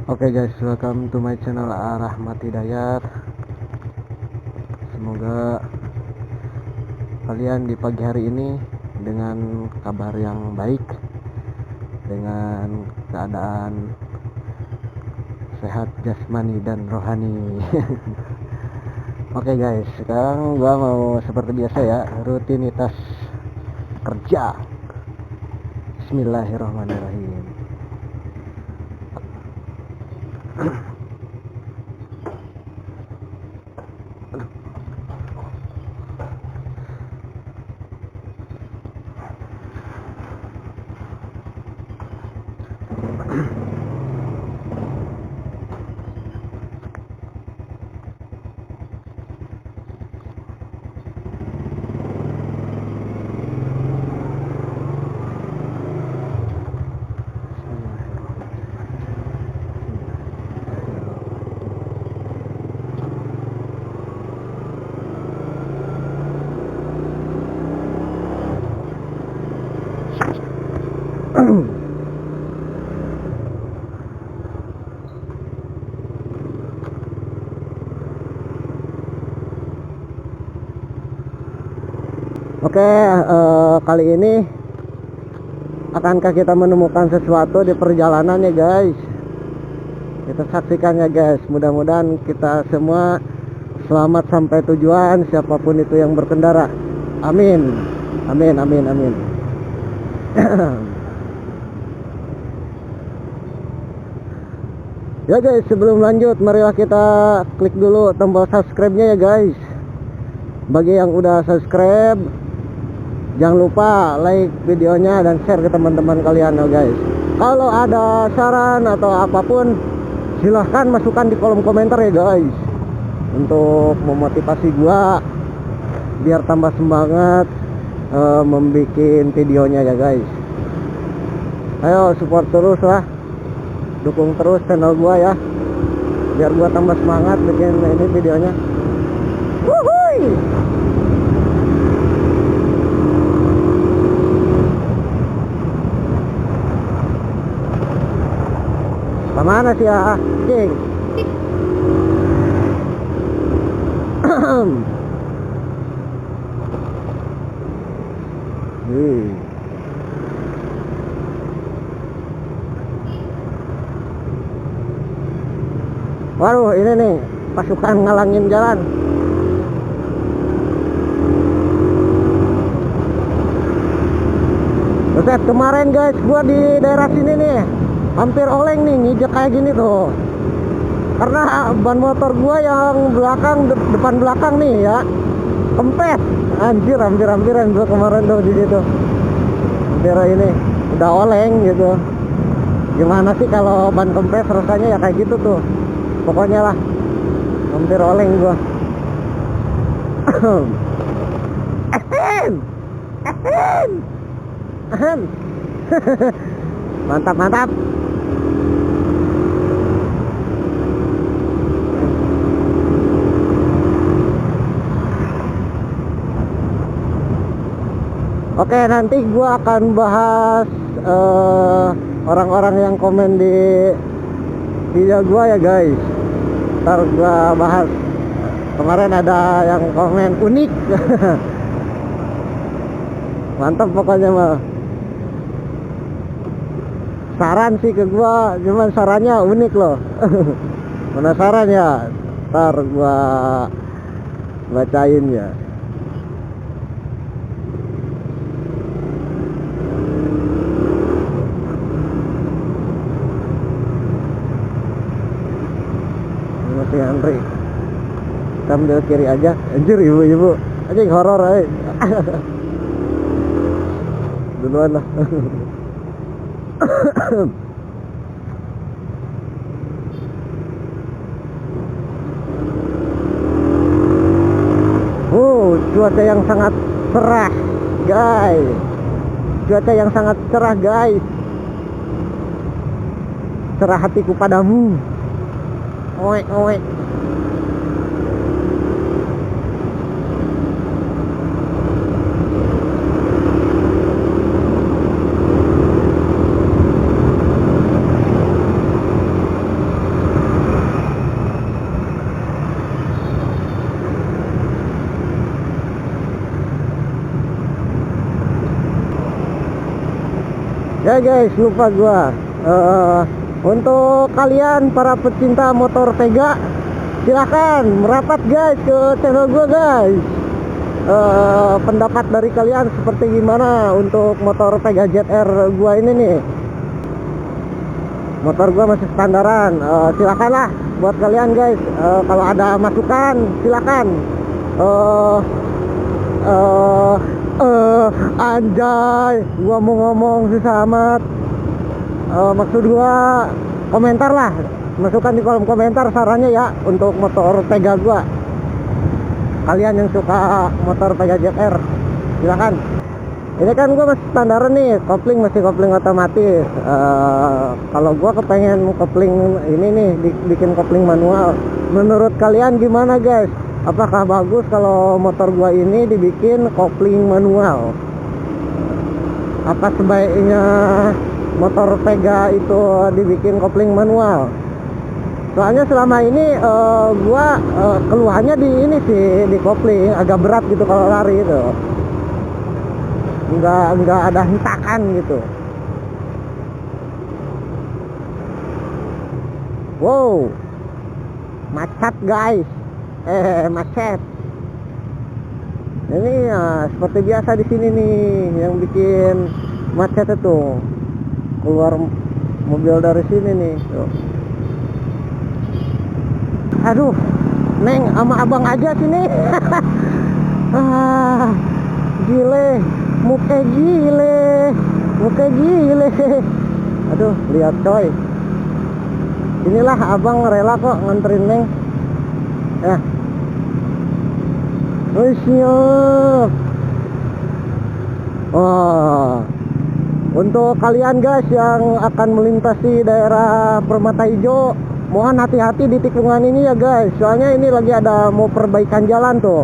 Oke guys, welcome to my channel Rahmat Hidayat. Semoga kalian di pagi hari ini dengan kabar yang baik, dengan keadaan sehat jasmani dan rohani. Oke guys, sekarang gua mau seperti biasa ya, rutinitas kerja. Bismillahirrahmanirrahim. Oke, kali ini akankah kita menemukan sesuatu di perjalanan ya guys? Kita saksikan ya guys. Mudah-mudahan kita semua selamat sampai tujuan, siapapun itu yang berkendara. Amin. Amin, amin, amin. Ya guys, sebelum lanjut marilah kita klik dulu tombol subscribe-nya ya guys. Bagi yang udah subscribe, jangan lupa like videonya dan share ke teman-teman kalian ya guys. Kalau ada saran atau apapun, silahkan masukkan di kolom komentar ya guys, untuk memotivasi gua biar tambah semangat membuat videonya ya guys. Ayo support terus lah, dukung terus channel gua ya, biar gua tambah semangat bikin ini videonya. Wuhui! Mana sih ya, King? Waduh, ini nih pasukan ngalangin jalan. Buset, kemarin guys, gua di daerah sini nih hampir oleng nih, nginjek kayak gini tuh, karena ban motor gua yang belakang, depan belakang nih ya, kempes. Anjir, hampir-hampiran gua kemarin tuh di situ. Hampir ini udah oleng gitu. Gimana sih kalau ban kempes rasanya ya kayak gitu tuh. Pokoknya lah, hampir oleng gua. Mantap, mantap. Oke, nanti gua akan bahas orang-orang yang komen di video gua ya guys. Ntar gua bahas. Kemarin ada yang komen unik. Mantap pokoknya mah. Saran sih ke gua, cuman sarannya unik loh. Penasaran ya? Ntar gua bacain ya. Masih antri. Kita ambil kiri aja. Anjir, ibu-ibu anjing horor aja. Duluan lah. Cuaca yang sangat cerah guys. Cuaca yang sangat cerah guys. Cerah hatiku padamu. Oek, oek. Ya guys, lupa gua. Untuk kalian para pecinta motor Vega, silakan merapat guys ke channel gua guys. Pendapat dari kalian seperti gimana untuk motor Vega ZR gua ini nih. Motor gua masih standaran. Silakanlah buat kalian guys. Kalau ada masukan silakan. Anjay, gua mau ngomong susah amat. Maksud gua komentar lah, masukkan di kolom komentar sarannya ya untuk motor Vega gua. Kalian yang suka motor Vega ZR, silakan. Ini kan gua masih standar nih, kopling masih kopling otomatis. Kalau gua kepengen kopling ini nih, bikin kopling manual. Menurut kalian gimana guys? Apakah bagus kalau motor gua ini dibikin kopling manual? Apa sebaiknya motor Vega itu dibikin kopling manual? Soalnya selama ini gua keluhannya di ini sih, di kopling agak berat gitu kalau lari itu. Enggak ada hentakan gitu. Wow, macet guys. Macet. Ini ya seperti biasa di sini nih yang bikin macet itu. Keluar mobil dari sini nih. Tuh. Aduh, Neng sama abang aja sini. Gile, muka gile. Aduh, lihat coy. Inilah abang rela kok nganterin Neng. Ya. Untuk kalian guys yang akan melintasi daerah Permata Hijau, mohon hati-hati di tikungan ini ya guys. Soalnya ini lagi ada mau perbaikan jalan tuh.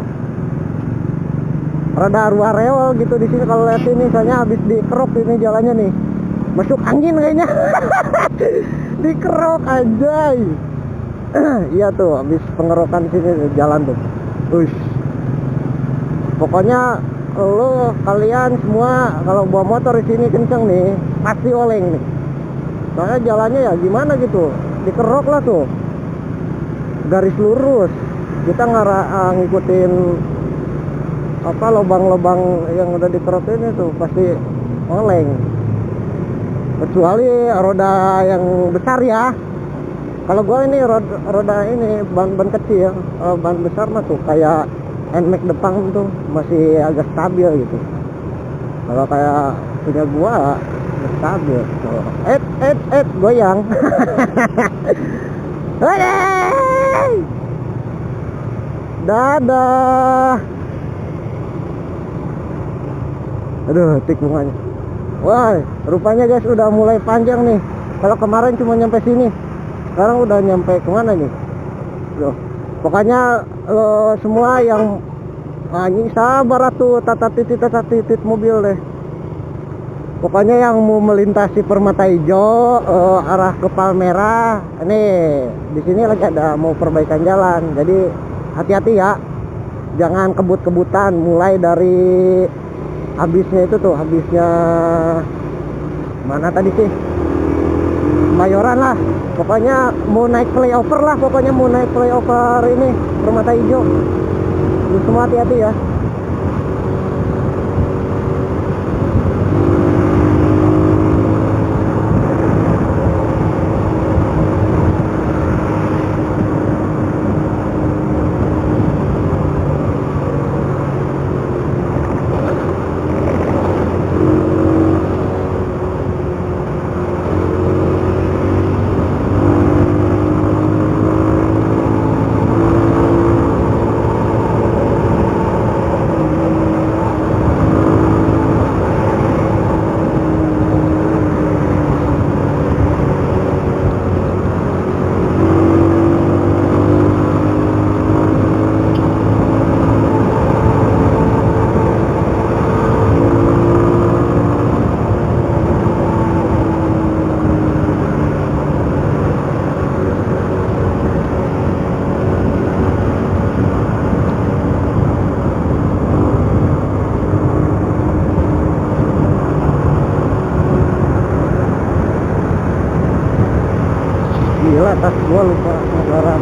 Rada arwah reol gitu di sini kalau lihat ini, soalnya habis dikerok ini jalannya nih. Masuk angin kayaknya. Dikerok anjay. Iya tuh, habis pengerokan sini jalan tuh. Ush. Pokoknya lo kalian semua kalau bawa motor di sini kenceng nih, pasti oleng nih. Soalnya jalannya ya gimana gitu, dikerok lah tuh. Garis lurus. Kita ngikutin apa lubang-lubang yang udah dikerok ini tuh pasti oleng. Kecuali roda yang besar ya. Kalau gua ini roda ini ban kecil, ban besar mah tuh kayak NMAX depan tuh masih agak stabil gitu. Kalau kayak punya gua agak stabil. So, goyang. Dadah. Aduh, tikungannya. Wah, rupanya guys udah mulai panjang nih. Kalau kemarin cuma nyampe sini, sekarang udah nyampe kemana nih? Loh, pokoknya lo semua yang ini sabar tuh tata titit mobil deh. Pokoknya yang mau melintasi Permata Hijau arah ke Palmerah, ini di sini lagi ada mau perbaikan jalan. Jadi hati-hati ya, jangan kebut-kebutan. Mulai dari habisnya itu tuh, habisnya mana tadi sih? Mayoran lah. Pokoknya mau naik flyover lah, pokoknya mau naik flyover ini Permata Hijau. Lu semua hati-hati ya. atas gua lupa negara.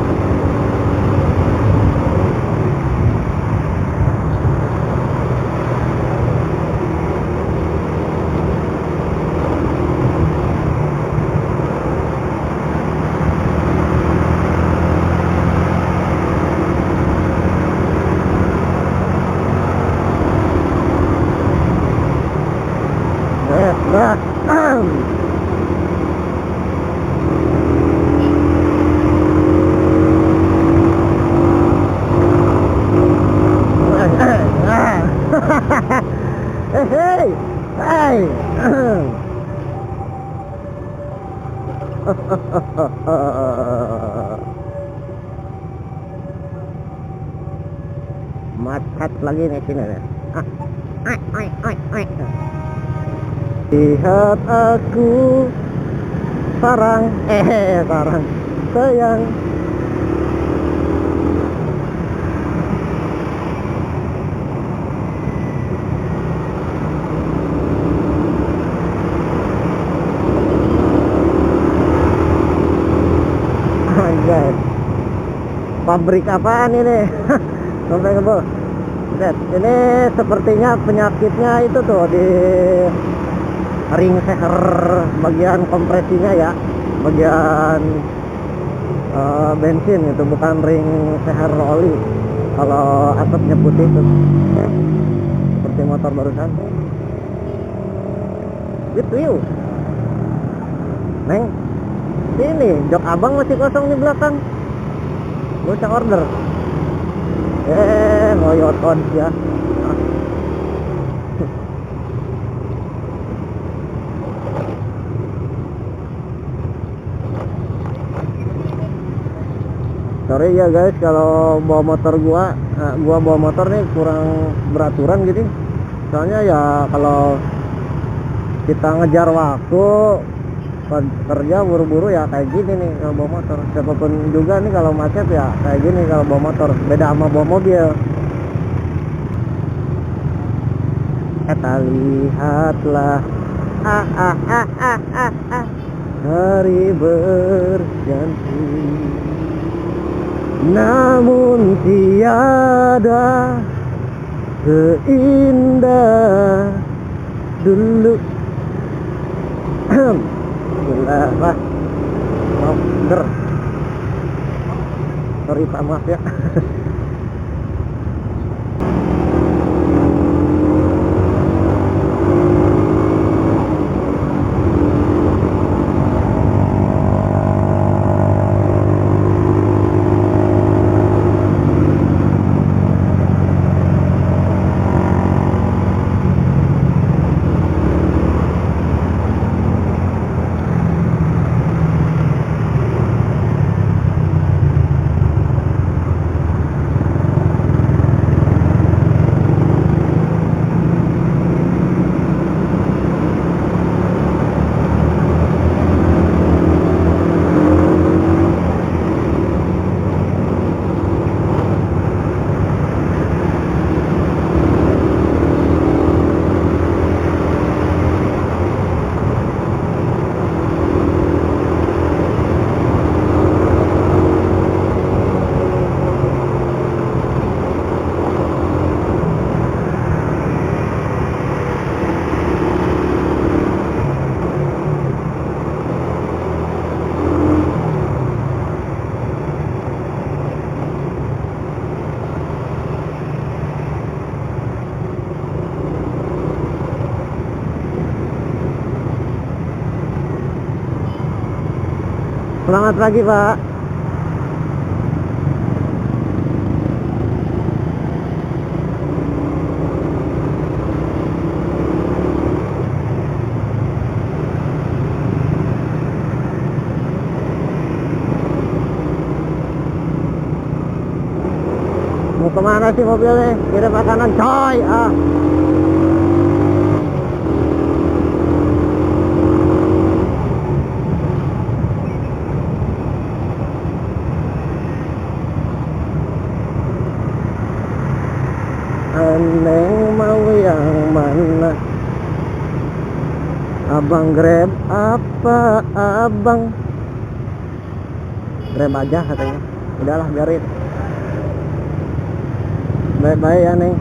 Hey, hey. Macet lagi nih sini nih. Lihat aku sarang, sarang sayang. Anjay, pabrik apaan ini? Sampai kebo. Lihat, ini sepertinya penyakitnya itu tuh di ring seher bagian kompresinya ya, bagian bensin itu, bukan ring seher oli. Kalau asapnya putih tuh seperti motor barusan. Gitu yuk, Neng. Sini jok abang masih kosong di belakang, gak usah order. Ngoyot on ya. Sorry ya guys kalau bawa motor gua bawa motor nih kurang beraturan gitu. Soalnya ya kalau kita ngejar waktu kerja buru-buru ya kayak gini nih kalau bawa motor. Siapapun juga nih kalau macet ya kayak gini kalau bawa motor, beda sama bawa mobil. Kita lihatlah hari berganti, namun tiada seindah dulu. Lah, sorry Pak, maaf ya. Selamat pagi Pak. Mau kemana sih mobilnya? Kira ke kanan coy. Neng mau yang mana? Abang Grab apa abang? Grab aja katanya. Udahlah biarin. Baik-baik ya Neng.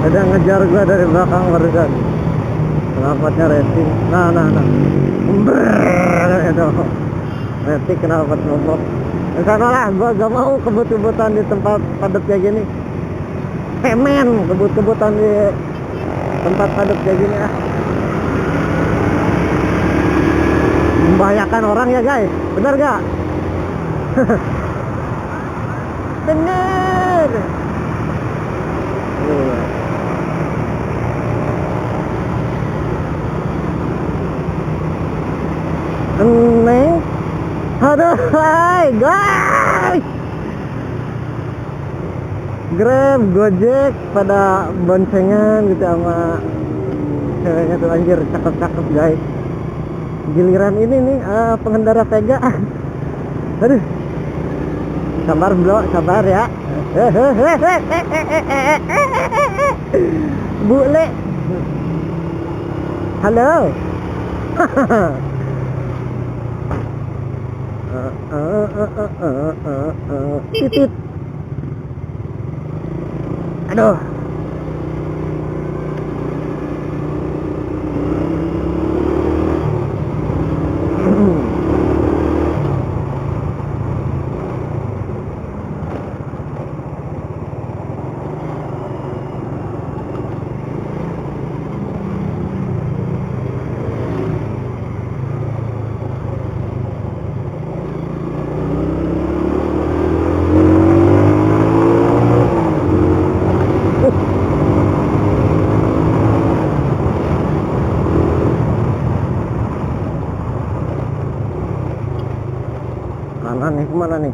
Ada ngejar gua dari belakang barusan. Knalpotnya racing. Nah. Itu. Racing knalpot ngobrol. Sana lah, gua gak mau kebut-kebutan di tempat padat kayak gini. Pemen kebut-kebutan di tempat padat kayak gini ah. Membahayakan orang ya guys. Bener gak? Bener. Neng, aduh, hai guys, Grab, Gojek pada boncengan gitu sama ceweknya tuh anjir, cakep-cakep guys. Giliran ini nih pengendara Vega, aduh, sabar bro, sabar ya. Bule, halo. Titit. Aduh. Kanan nih, kemana nih?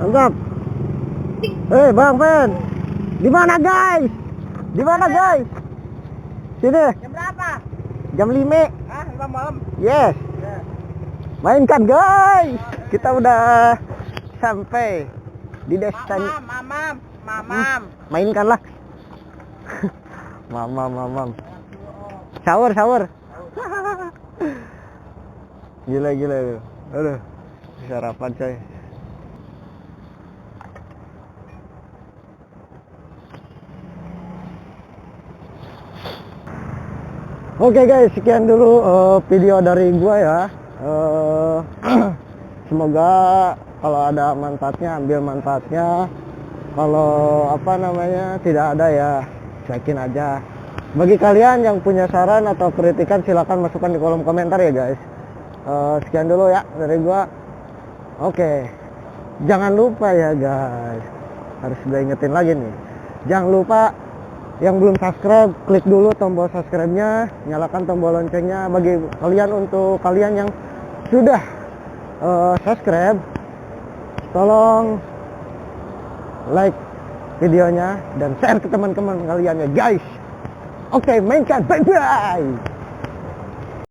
Mantap. Bang Pen, di mana guys? Di mana guys? Sini. Jam berapa? Jam 5. Hah, 5 malam? Yes. Mainkan guys. Kita udah sampai di destinasi. Mamam. Mainkanlah. Mamam. Shower. Gila. Aduh. Sarapan coy. Oke guys, sekian dulu video dari gua ya. Semoga kalau ada manfaatnya, ambil manfaatnya. Kalau apa namanya tidak ada ya cuekin aja. Bagi kalian yang punya saran atau kritikan silahkan masukkan di kolom komentar ya guys. Sekian dulu ya dari gua. Oke, jangan lupa ya guys, harus gue ingetin lagi nih, jangan lupa yang belum subscribe, klik dulu tombol subscribe-nya, nyalakan tombol loncengnya. Bagi kalian, untuk kalian yang sudah subscribe, tolong like videonya dan share ke teman-teman kalian ya guys. Oke, mainkan, bye bye.